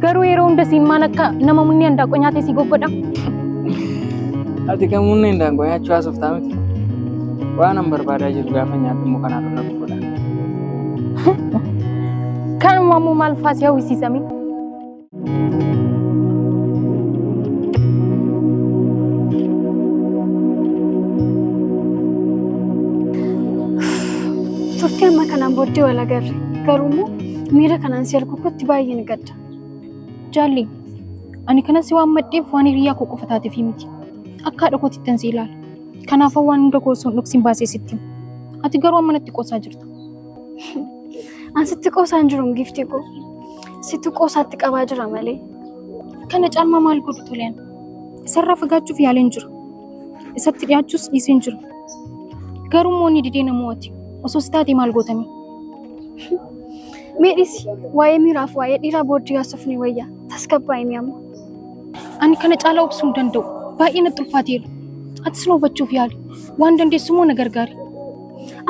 Garuu yeroo hunda siin maan akka nama munni handaaqoo nyaatee si goggodha. Ati kan munni handaaqoo nyaachuu haasoftaa miti. Waan an barbaadaa jiru gaafa nyaadhu immoo kanaaf irra goggodha. Kanuma immoo maal faa si hawwisiisame? Turtii amma kanaan booddee wal agarre. Garuu immoo miira kanaan si arguu kootti baay'een gadda. Jaalli, ani kanan si waammadheef waan hiriyaa koo qofa taateef miti. Akka haadha kootittan si ilaala. Kanaafuu waan hunda koo osoo hin dhoksin baasee sitti hima. Ati garuu amma natti qoosaa jirta. An sitti qoosaa hin jiru giiftii koo. Situ qoosaatti qabaa jira malee. Kana caalmaa maal godhu toleen? Isarraa fagaachuuf yaaleen jira. Isatti dhiyaachuus dhiiseen jira. Garuu immoo inni didee na mo'ate. Osoo si taatee maal gootame? Mee dhisi waa'ee miiraaf waa'ee dhiiraa booddee haasofni wayya. Tasgabbaa'ii mee amma. Ani kana caalaa obsuu hin danda'u. Baay'ee natti ulfaateera. Atis na hubachuuf yaali. Waan dandeessu immoo na gargaari.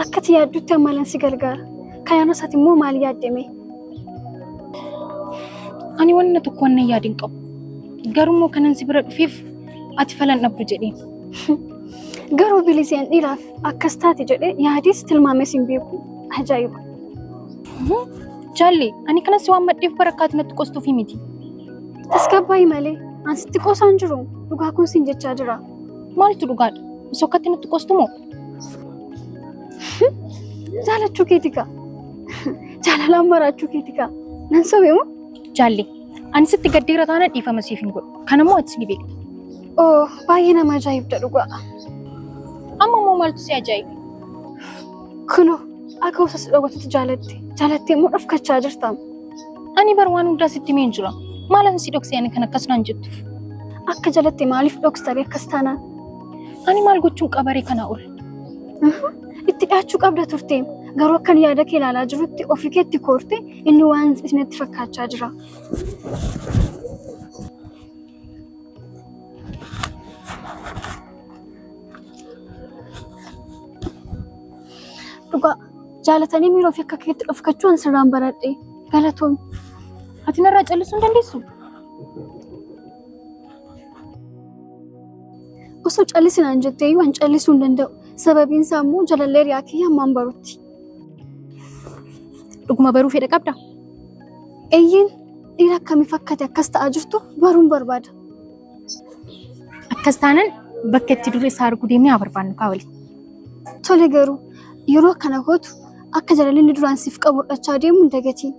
Akka ati yaaddutti ammalan si gargaara. Kanaan ati immoo maal yaadde mee? Ani wanna tokko wannan yaade hin qabu. Garuu immoo kanan si bira dhufeef ati falan dhabdu jedheen. Garuu biliseen dhiiraaf akkas taate jedhee yaadis tilmaames hin beeku. Ajaa'iba. Jaalli, ani kanan si waammadheef bara akka ati natti qostuufi miti. Tasgabbaa'ii malee an sitti qoosaan jiru dhugaa kun siin jechaa jira. Maaltu dhugaadha? Osoo akkatti natti qostu moo? Jaalachuu keeti kaa. Jaalalaan maraachuu keeti kaa. Nan sobe moo? Jaalli, ani sitti gaddeera taanaan dhiifama siif hin godhu. Kanammoo atis ni beekta. Oo baay'ee nama ajaa'ibda dhugaa. Amma immoo maaltu si ajaa'ibe? Kunoo akka osoo si dhowwatutti jaalatte. Jaalattee immoo dhofkachaa jirta. Ani bar waan hundaa sitti himeen jira. Maalan si dhokse ani kan akkas naan jettuuf? Akka jalatte maaliif dhoksitare akkas taanaan? Ani maal gochuun qabaree kanaa ol? Itti dhiyaachuu qabda turte. Garuu akkan yaada kee ilaalaa jirutti ofii keetti koorte inni waan isinitti fakkaachaa jira. Dhugaa jaalatanii miira ofii akka keetti dhofkachuu an sirraan baradhe. Galatoomi. Ati narraa callisuu hin dandeessu? Osoo callisi naan jettee iyyuu an callisuu hin danda'u. Sababiin isaa immoo jalallee hiriyaa kiyya ammaan barutti. Dhuguma baruu fedha qabda? Eeyyeen dhiira akkamii fakkate akkas ta'aa jirtu baruun barbaada. Akkas taanan bakka itti dura isaa arguu deemnee haa barbaannu kaa waliin. Tole garuu yeroo akkana gootu akka jaalalli inni duraan siif qabu hir'achaa deemu hin dagatiin.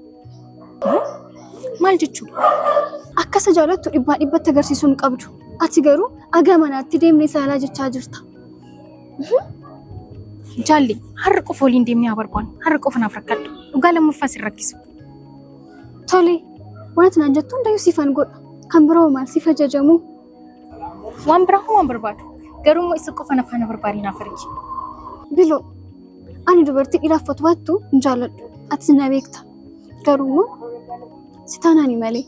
Maal jechuudha? Akka isa jaalattu dhibbaa dhibbatti agarsiisuu hin qabdu. Ati garuu aga manaatti deemnee saalaa jechaa jirta. Jaalli har'a qofa waliin deemnee haa barbaannu. Har'a qofa naaf rakkadhu. Dhugaa lammaffaa sin rakkisu. Tole waan ati naan jettu hundayyuu siifan godha. Kan biroo maal siif ajajamu? Waan biraa homaa hin barbaadu. Garuu immoo isa qofa na faana barbaadi naaf argi. Biloo ani dubartii dhiiraaf fatwaattu hin jaalladhu. Atis na beekta. Garuu immoo si taanaani malee.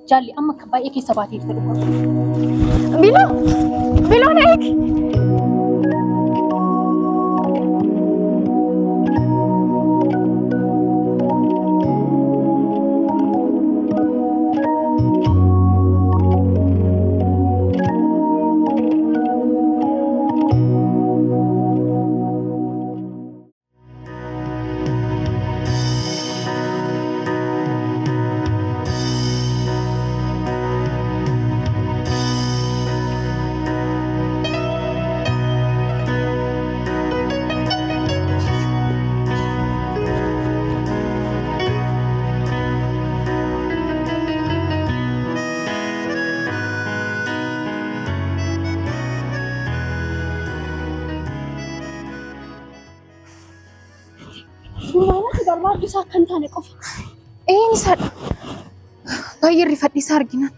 Jaalli amma akka baay'ee keessa baatee jirta dhugaa. Biloo! Biloo na eegi! Suuraan ati barbaaddu isaa akka hin taane qofa. Een isaadha. Baay'ee rifadhe isaa arginaan.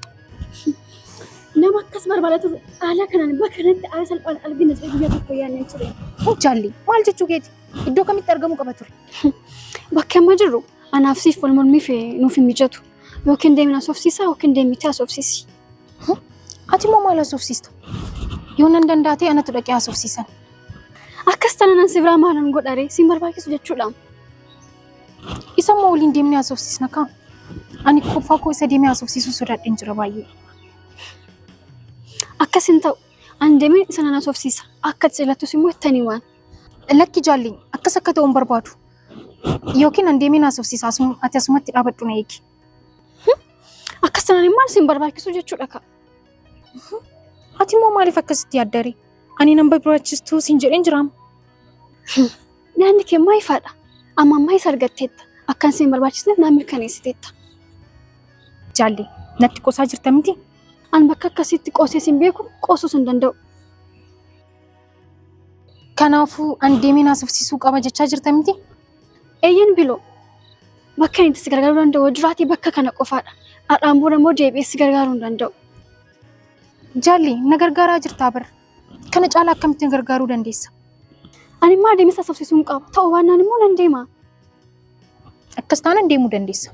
Nama akkas barbaada ture haala kanaan bakka kanatti haala salphaan argina jedhee guyyaa tokko yaadne ture. Jaalli maal jechuu keeti? Iddoo kamitti argamuu qaba ture? Bakki amma jirru anaaf siif wal mormiif nuuf hin mijatu. Yookiin deemina haasofsiisa yookiin deemitee haasofsiisi. Ati immoo maal haasofsiista? Yoo nan danda'a ta'e anatu dhaqee haasofsiisan. Akkas taanaan si biraa maalan godhare siin barbaachisu jechuudha. Isa immoo waliin deemnee haasofsiisna kaa. Ani qofaa koo isa deemee haasofsiisuu sodaadheen jira baay'ee. Akkas hin ta'u. Ani deemeen isa nan haasofsiisa. Akka ati jaalattus immoo ittan himaan. Lakki jaalli akkas akka ta'u hin barbaadu. Yookiin an deemeen haasofsiisa ati asumatti dhaabadhu na eegi. Akkas tanaan immoo ani sin barbaachisu jechuudha kaa. Ati immoo maaliif akkasitti yaadda ree? Ani nan barbaachistuu siin jedheen jiraam. Yaadni kee immoo ifaadha. Amma ammaa isa argatteetta. Akkan sin barbaachisneef naa mirkaneessiteetta. Jaalli natti qosaa jirta miti? Ani bakka akkasitti qoosee sin beeku qoosuus hin danda'u. Kanaafuu ani deemeen haasofsiisuu qaba jechaa jirta miti? Eeyyen Biloo. Bakka inni si gargaaruu danda'u jiraate bakka kana qofaadha. Har'aan booda immoo deebi'ee si gargaaruu hin danda'u. Jaalli na gargaaraa jirtaa bar. Kana caalaa akkamitti na gargaaruu dandeessa? Ani immoo adeemsa haasofsiisuu hin qabu. Ta'uu baannaan immoo nan deema. Akkas taanaan deemuu dandeessa.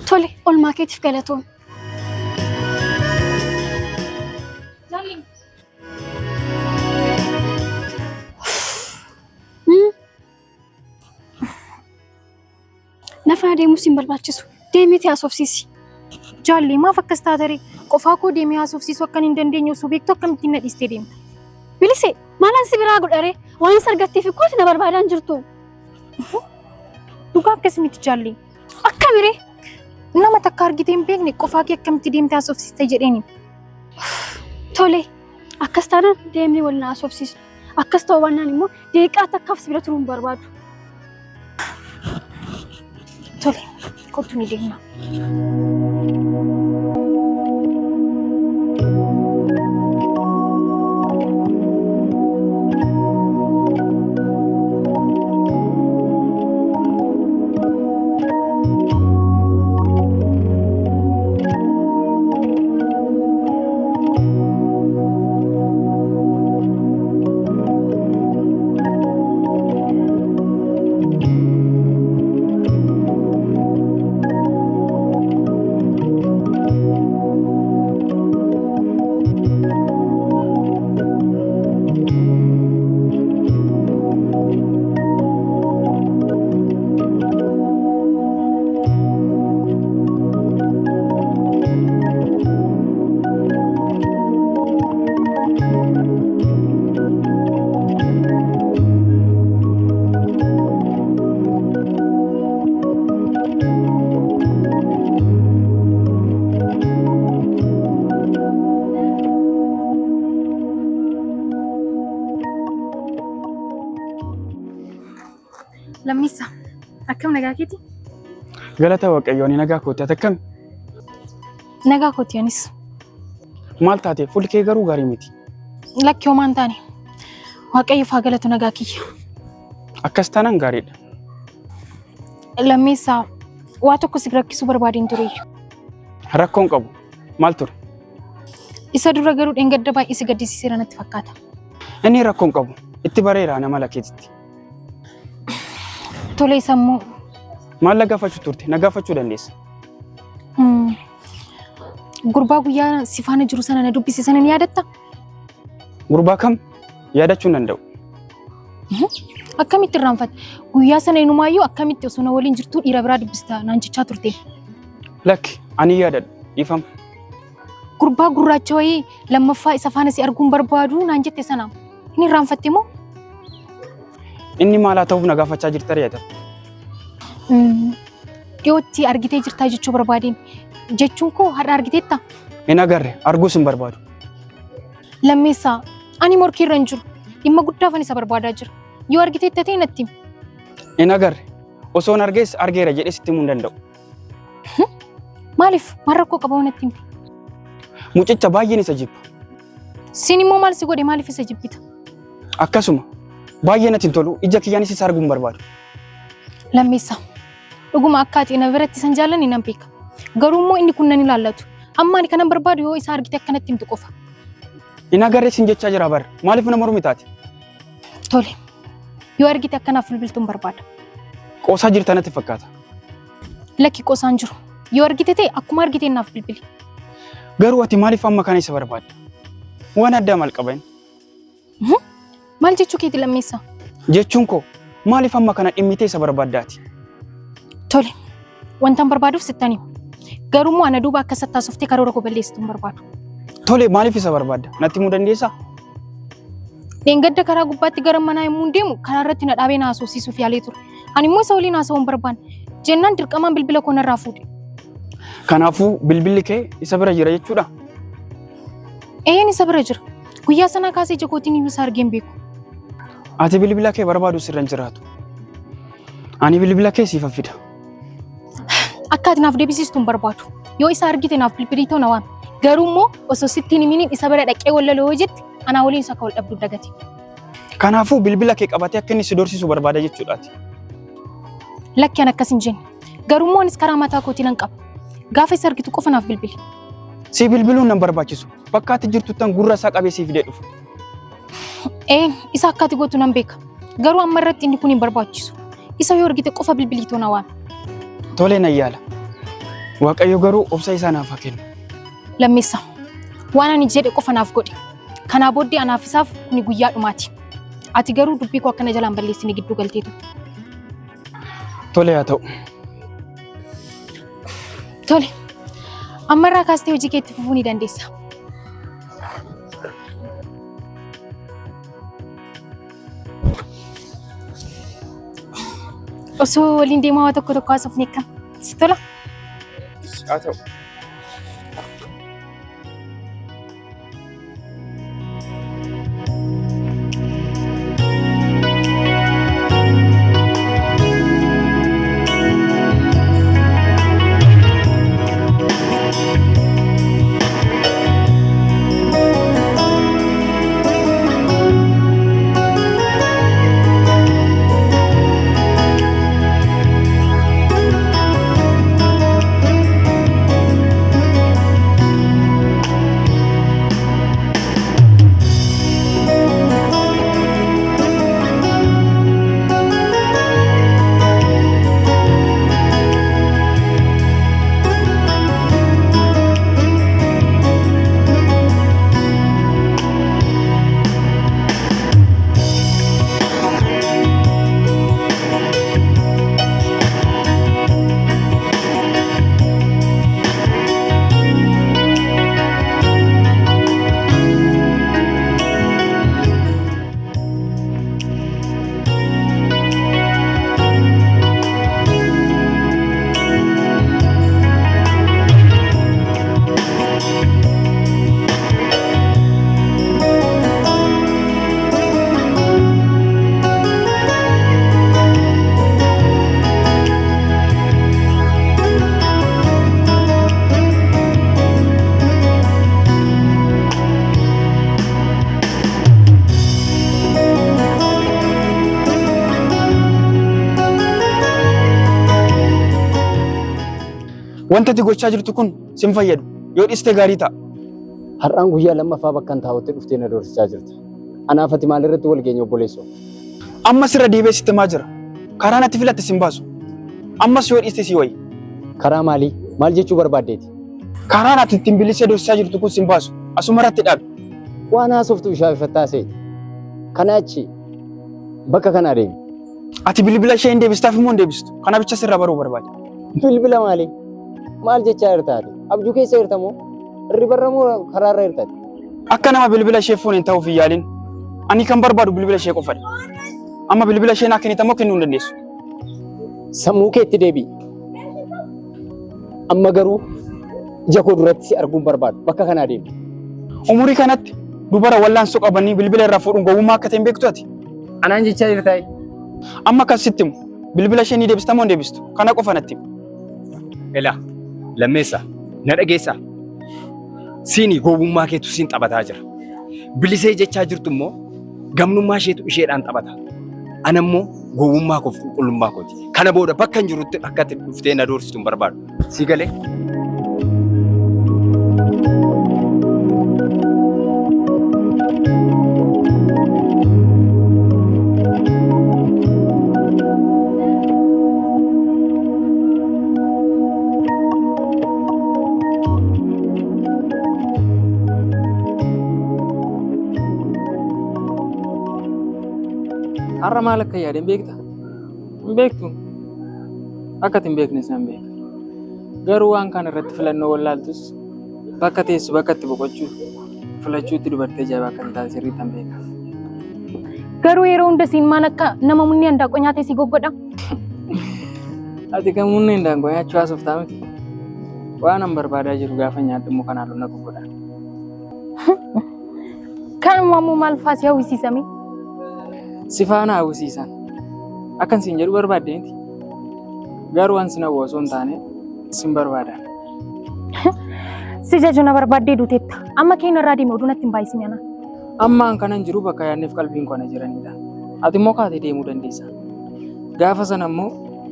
Tole, olmaa keetiif galatoom. Jaalli. Nafa deemuus hin barbaachisu. Deemiitii haasofsiisi. Jaalli maaf akkas taata ree? Qofaa koo deemee haasofsiisuu akkan hin dandeenye osoo beektu akkamittiin na dhiistee deemta? Bilisee, maalaan si biraa godharee? Waan si argatteef kooti na barbaadaan jirtu. Dhugaa akkas miti jaalli. Akkamiree? Nama takka argitee hin beekne qofaa kee akkamitti deemtee haasofsiista jedheeni. Tole, akkas taanaan deemnee waliin haasofsiisnu. Akkas ta'uu baannaan immoo daqiiqaa takkaaf si bira turuu hin barbaadu. Tole, kottu ni deemna. Lammisaa, akkam nagaa keeti? Galata Waaqayyoo ani nagaa kooti. Ati akkami? Nagaa kooti anis. Maal taate? Fuulli kee garuu gaarii miti. Lakki homaa hin taane. Waaqayyoof haa galatu nagaa kiyya. Akkas taanaan gaariidha. Lammeessaa waa tokko si rakkisuu barbaadeen tureeyyu. Rakkoon qabu. Maal ture? Isa dura garuu dheengadda baay'ee si gaddisiiseera natti fakkaata. Inni rakkoon qabu. Itti bareera nama lakeetitti. Tolee sammuu. Maal na gaafachuu turte? Na gaafachuu dandeessa. Gurbaa guyyaa si faana jiru sana na dubbise sana ni yaadatta? Gurbaa kam? Yaadachuu hin danda'u. Akkamitti irraanfatte? Guyyaa sana inumaayyuu akkamitti osoo na waliin jirtuu dhiira biraa dubbista naan jechaa turte. Lakki ani yaadadhu. Dhiifama. Gurbaa gurraacha wayii lammaffaa isa faana si arguun barbaadu naan jette sana. Inni irraanfatte moo? Inni maal haa ta'uuf na gaafachaa jirta reeta? Dhiyootti argitee jirtaa jechuu barbaadeen. Jechuun koo har'a argiteetta? Hin agarre arguus hin barbaadu. Lammeessaa ani morkii irra hin jiru. Dhimma guddaafan isa barbaadaa jira. Yoo argiteetta ta'e natti himi. Hin agarre. Osoon argees argeera jedhee sitti himuu hin danda'u. Maaliif? Maal rakkoo qaba natti himte? Mucicha baay'een isa jibba. Siin immoo maal si godhe maaliif isa jibbita? Akkasuma baay'ee natti hin tolu ija kiyyaanis isa arguu hin barbaadu. Lammeessaa dhuguma akka ati na biratti isan jaallanne nan beeka. Garuu immoo inni kun nan ilaallatu. Amma ani kanan barbaadu yoo isa argite akkanatti himtu qofa. Hin agarre sin jechaa jira bara. Maaliif nama mormi taate? Tole. Yoo argite akkanaaf bilbiltuun barbaada. Qoosaa jirta natti fakkaata. Lakki qoosaan jiru. Yoo argite ta'e akkuma argite naaf bilbili. Garuu ati maaliif amma kana isa barbaadda? Waan addaa maal qaba inni? Maal jechuu keeti lammeessaa? Jechuun koo maaliif amma kana dhimmitee isa barbaaddaati? Tole, wantan barbaaduuf sittan hima. Garuu immoo ana duuba akka sattaasoftee karoora koo balleessitu hin barbaadu. Tole, maaliif isa barbaadda? Natti himuu dandeessaa? Dheengadda karaa gubbaatti gara manaa yommuu deemu karaa irratti na dhaabee na haasofsiisuuf yaalee ture. Ani immoo isa waliin haasa'uu hin barbaanne. Jennaan dirqamaan bilbila koo narraa fuudhe. Kanaafuu bilbilli kee isa bira jira jechuudha? Eeyyeen isa bira jira. Guyyaa sanaa kaasee ija kootiin iyyuu isa argee hin beeku. Ati bilbila kee barbaadu sirra hin jiraatu. Ani bilbila kee siifan fida. Akka ati naaf deebisistu hin barbaadu. Yoo isa argite naaf bilbilii ta'u na waami. Garuu immoo osoo sitti hin himiniin isa bira dhaqee wallaloo yoo jette anaa waliin isa akka wal dhabdu dagati. Kanaafuu bilbila kee qabatee akka inni si dorsisu barbaada jechuudhaati. Lakki an akkas hin jenne. Garuu immoo anis karaa mataa kootii nan qaba. Gaafa isa argitu qofa naaf bilbili. Si bilbiluun nan barbaachisu. Bakka ati jirtuttan gurra isaa qabee sii fidee dhufa. Ee isa akka ati gootu nan beeka. Garuu amma irratti inni kun hin barbaachisu. Isa yoo argite qofa bilbilii too na waami. Tole nan yaala. Waaqayyo garuu obsa isaa naaf haa kennu. Lammeessa waan ani jedhe qofa naaf godhi. Kanaa booddee anaaf isaaf kuni guyyaa dhumaati. Ati garuu dubbii koo akkana jalaan balleessine gidduu galteetu. Tole haa ta'u. Tole ammarraa kaastee hojii kee itti fufuu ni dandeessa. Osoo waliin deemaa waa tokko tokko haasofne akkam? Si tola? Haa ta'u. Wanta ati gochaa jirtu kun sin fayyadu. Yoo dhiiste gaarii ta'a. Har'aan guyyaa lammaffaa bakkan taa'utti dhuftee na doorsisaa jirta. Anaaf ati maalirratti wal geenya obboleessoo? Ammas irra deebi'ee sitti himaa jira. Karaan ati filatte sin baasu. Ammas yoo dhiiste sii wayya. Karaa maalii? Maal jechuu barbaaddeeti? Karaan ati ittiin bilisee doorsisaa jirtu kun sin baasu. Asuma irratti dhaabi. Waan haasoftu ishaafifattaa seeti. Kana achi bakka kana adeemi. Ati bilbila ishee hin deebistaaf immoo hin deebistu. Kana bicha sirraa baruu barbaada. Bilbila maalii? Maal jechaa jirta ati? Abjuu keessa jirta moo? Hirribarra moo karaarra jirta ati? Akka nama bilbila ishee fuune hin ta'uuf hin yaalin. Ani kan barbaadu bilbila ishee qofadha. Amma bilbila ishee naa kennita moo kennuu hin dandeessu? Sammuu keetti deebi'i. Amma garuu ija koo duratti si arguun barbaadu. Bakka kanaa deemi. Umurii kanatti dubara wallaansoo qabanii bilbila irraa fuudhuun gowwummaa akka ta'e hin beektu ati? Anaan jechaa jirtaa? Amma kan sitti himu bilbila ishee ni deebista moo hin deebistu? Kana qofa natti himi. Elaa lammeessa na dhageessaa. Siini gowwummaa keetu siin taphataa jira. Bilisee jechaa jirtu immoo gamnummaa isheetu isheedhaan taphata. Ana immoo gowwummaa koof qulqullummaa kooti. Kana booda bakka hin jirutti akka ati dhuftee na doorsitu hin barbaadu. Sii galee? Har'a maal akka yaade hin beektaa? Hin beektu. Akka ati hin beeknes nan beeka. Garuu waan kana irratti filannoo wallaaltus bakka teessu bakka itti boqochuu filachuutti dubartii ajaa'ibaa akka hin taane sirriittan beeka. Garuu yeroo hunda siin maal akka nama munnee handaaqoo nyaatee si goggodha? Ati kan munnee handaaqoo nyaachuu haasoftaa miti. Waan an barbaadaa jiru gaafa nyaadhu immoo kanaan na goggodha. Kanuma immoo maal faa si hawwisiisame? Si faana hawwisiisan. Akkan siin jedhu barbaadde miti. Garuu waan sin hawwu osoo hin taane sin barbaada. Si jaju na barbaaddee duuteetta. Amma kee narraa deemi oduu natti hin baay'isin ana. Ammaan kanan jiru bakka yaadneef qalbiin koo na jiranidha. Ati immoo kaatee deemuu dandeessa. Gaafa sana immoo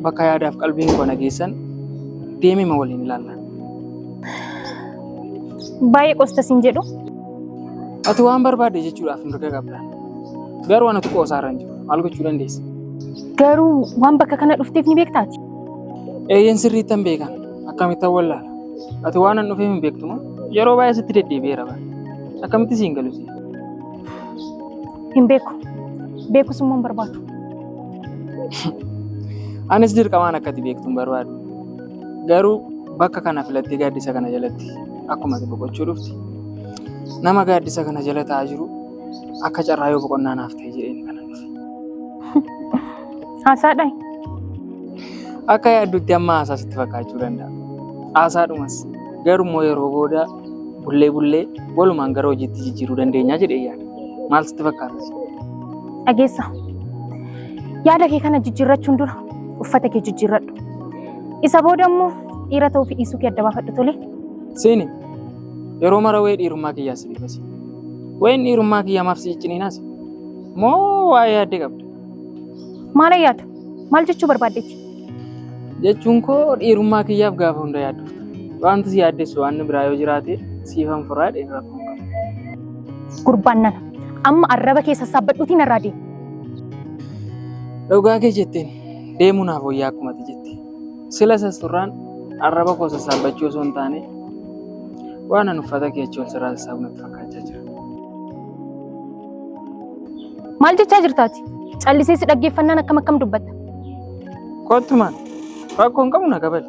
bakka yaadaaf qalbiin koo na geessan deemima waliin ilaalla. Baay'ee qosta siin jedhu. Ati waan barbaadde jechuudhaaf mirga qabda. Garuu anatu qoosaarra hin jiru. Maal gochuu dandeessa? Garuu waan bakka kana dhufteef ni beektaati. Eeyyeen sirriittan beekan. Akkamittan wallaala? Ati waan an dhufeef hin beektu moo? Yeroo baay'ee sitti deddeebi'eera bara. Akkamitti siin galu si? Hin beeku. Beekus immoo hin barbaadu. Anis dirqamaan akka ati beektu hin barbaadu. Garuu bakka kana filattee gaaddisa kana jalatti akkuma ati boqochuu dhufte nama gaaddisa kana jala taa'aa jiru akka carraa yoo boqonnaa naaf ta'e jedheen kanan dhufe. Haasaadhaa? Akka yaaddutti amma haasaa sitti fakkaachuu danda'a. Haasaadhumas garuu immoo yeroo booda bullee bullee walumaan gara hojiitti jijjiiruu dandeenya jedhee yaada. Maal sitti fakkaata? Dhageessa. Yaada kee kana jijjiirrachuun dura uffata kee jijjiirradhu. Isa booda immoo dhiira ta'uu fi dhiisuu kee adda baafadhu tole. Seeni yeroo mara wayii dhiirummaa kiyyaa si dhibasi. Wayiin dhiirummaa kiyyaa maaf si cicciniinaas? Moo waa'ee yaaddee qabda? Maal yaadu? Maal jechuu barbaaddeeti? Jechuun koo dhiirummaa kiyyaaf gaafa hunda yaaddufta. Wanti si yaaddessu waan biraa yoo jiraate siifan furaa dheeraa rakkoo hin qabu. Gurbaan nana amma arraba kee sassaabbadhuutii narraa deemi. Dhugaa kee jetteen deemuu naaf wayyaa akkuma ati jette. Sila sassurraan arraba koo sassaabbachuu osoo hin taane waan an uffata kee achi ol sirraa sassaabu natti fakkaachaa jira. Maal jechaa jirtaati? Callisee si dhaggeeffannaan akkam akkam dubbatta? Kottumaan rakkoo hin qabu na kabali.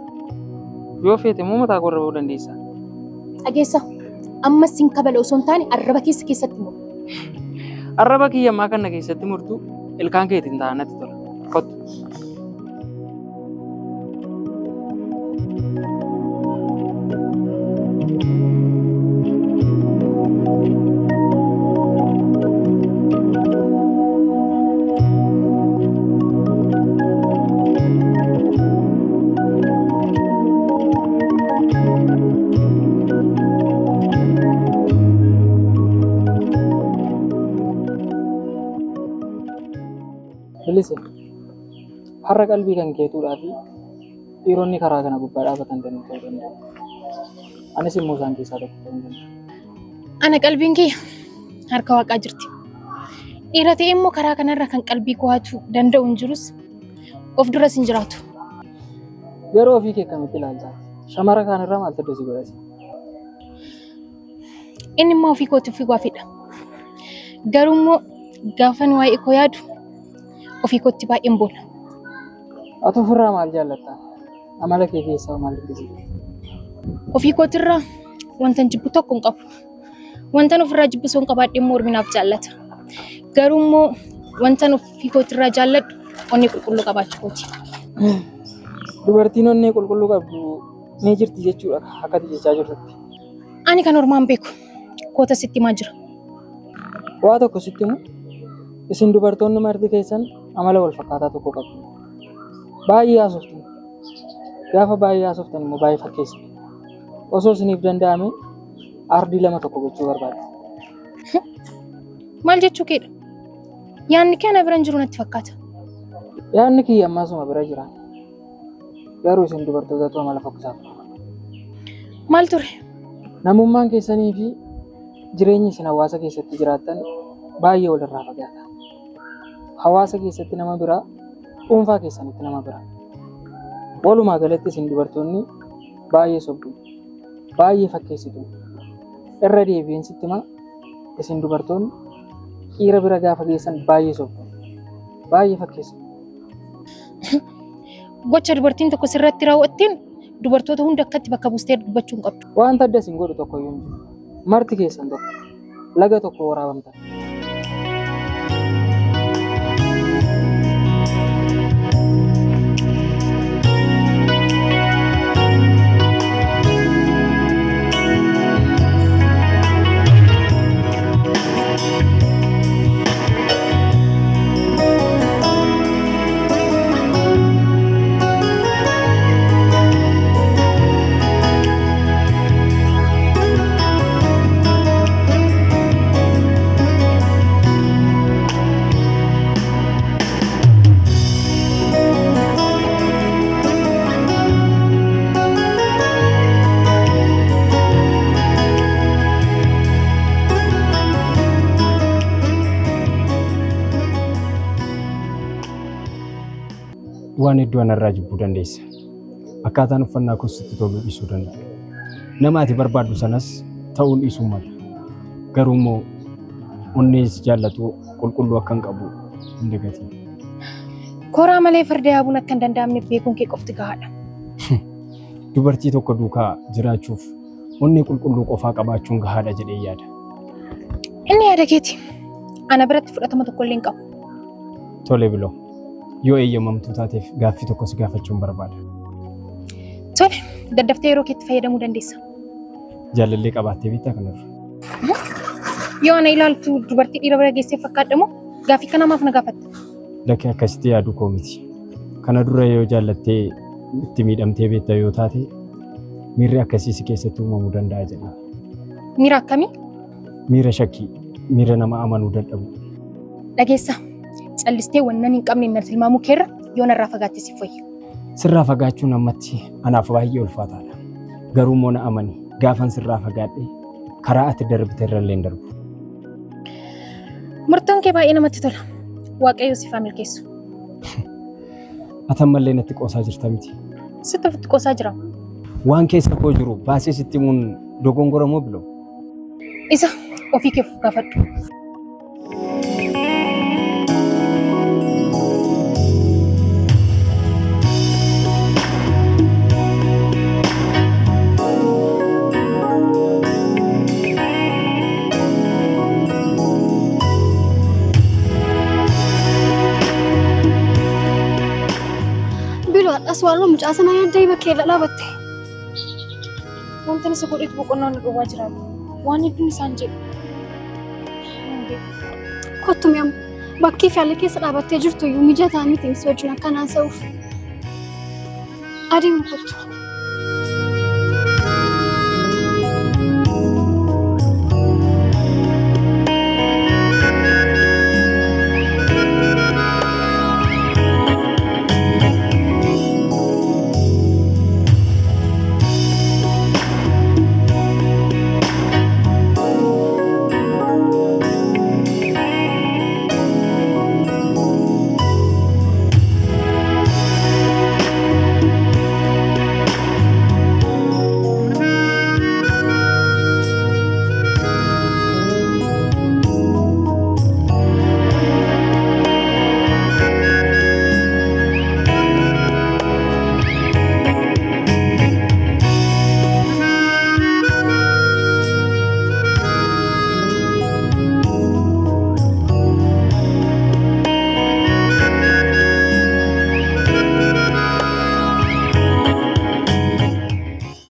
Yoo feete immoo mataa koo irra ba'uu dandeessa. Dhageessa ammas sin kabala osoo hin taane arraba keessa keessatti muru. Arraba kiyya ammaa kana keessatti murtu ilkaan keetiin ta'a natti tola. Kottu. Bilise, har'a qalbii kan keetuudhaa fi dhiironni karaa kana gubbaa dhaabatan danuu ta'uu danda'u. Anis immoo isaan keessaa tokko ta'uu danda'a. Ana qalbiin kiyya harka waaqaa jirti. Dhiira ta'e immoo karaa kanarra kan qalbii koo hatu danda'u hin jirus of duras hin jiraatu. Garuu ofii kee akkamitti ilaalta? Shamara kaanirraa maaltu adda si godhase? Inni immoo ofii kootii ofii waafidha. Garuu immoo gaafan waa'ee koo yaadu ofii kootti baay'een boona. Ati ofirraa maal jaallatta? Amala kee keessaa maal dinqisiifata? Ofii kootirraa wantan jibbu tokko hin qabu. Wantan ofirraa jibbu osoo hin qabaadhe immoo ormi naaf jaallata. Garuu immoo wantan ofii kootirraa jaalladhu onnee qulqulluu qabaachuu kooti. Dubartiin onnee qulqulluu qabdu ni jirti jechuudha akka ati jechaa jirtutti. Ani kan ormaan beeku koota sitti himaa jira. Waa tokko sitti himu isin dubartoonni marti keessan amala wal fakkaataa tokko qabdu. Baay'ee haasoftu. Gaafa baay'ee haasoftan immoo baay'ee fakkeessitu. Osoo isiniif danda'ame ardii lama tokko gochuu barbaaddu. Maal jechuu keedha? Yaanni kee ana bira hin jiru natti fakkaata. Yaanni kiyya ammaa suma bira jira. Garuu isin dubartootatu amala fokkisaa tokko qabdu. Maal ture? Namummaan keessanii fi jireenyi isin hawaasa keessatti jiraattan baay'ee walirraa fagaata. Hawaasa keessatti nama biraa, dhuunfaa keessanitti nama biraa. Walumaa galatti isin dubartoonni baay'ee sobdu, baay'ee fakkeessitu. Irra deebi'een sitti himaa isin dubartoonni dhiira bira gaafa geessan baay'ee sobdu, baay'ee fakkeessitu. Gocha dubartiin tokko sirratti raawwatteen dubartoota hunda akkatti bakka buustee dubbachuu hin qabdu. Wanta adda isin godhu tokko iyyuu hin jiru. Marti keessan tokko. Laga tokko waraabamtan. Waan hedduu anarraa jibbuu dandeessa. Akkaataan uffannaa koos sitti toluu dhiisuu danda'a. Nama ati barbaaddu sanas ta'uun dhiisuu mala. Garuu immoo onnee si jaallatu qulqulluu akkan qabu hin dagatiin. Koraa malee farda yaabuun akka hin danda'amne beekuun kee qofti gahaadha. Dubartii tokko duukaa jiraachuuf onnee qulqulluu qofaa qabaachuun gahaadha jedhee yaada. Inni yaada keeti. Ana biratti fudhatama tokko illee hin qabu. Tole biloo. Yoo eeyyamamtuu taateef gaaffii tokko si gaafachuun barbaada. Tole, daddaftee yeroo keetti fayyadamuu dandeessa. Jaalallee qabaattee beektaa kana dura? Yoo ana ilaaltu dubartii dhiira bira geessee fakkaadha moo gaaffii kana maaf na gaafatta? Lakki akkasitti yaaduu koo miti. Kana dura yoo jaallattee itti miidhamtee beekta yoo taate miirri akkasii si keessatti uumamuu danda'a jedhee. Miira akkamii? Miira shakkii, miira nama amanuu dadhabuu. Dhageessaa, callistee wannan hin qabne na tilmaamuu keerra yoo narraa fagaatte siif wayya. Sirraa fagaachuun ammatti anaaf baay'ee ulfaataadha. Garuu immoo na amani gaafan sirraa fagaadhe karaa ati darbite irra illee hin darbu. Murtoon kee baay'ee namatti tola. Waaqayyo siif haa milkeessu. Ati ammallee natti qoosaa jirta miti. Sitti ofitti qoosaa jira. Waan keessa koo jiru baasee sitti himuun dogongora moo biloo? Isa ofii kee of gaafadhu. Biloo har'as waanuma mucaa sanaa yaaddee bakkee irra dhaabatte. Wanta isa godhetu boqonnaa nu dhowwaa jira. Waan hedduun isaan jedhu. Kottu mi'amu. Bakkee fi haalli keessa dhaabattee jirtu iyyuu mijataa miti si wajjin akkanaan sa'uuf. Adeemu kottu.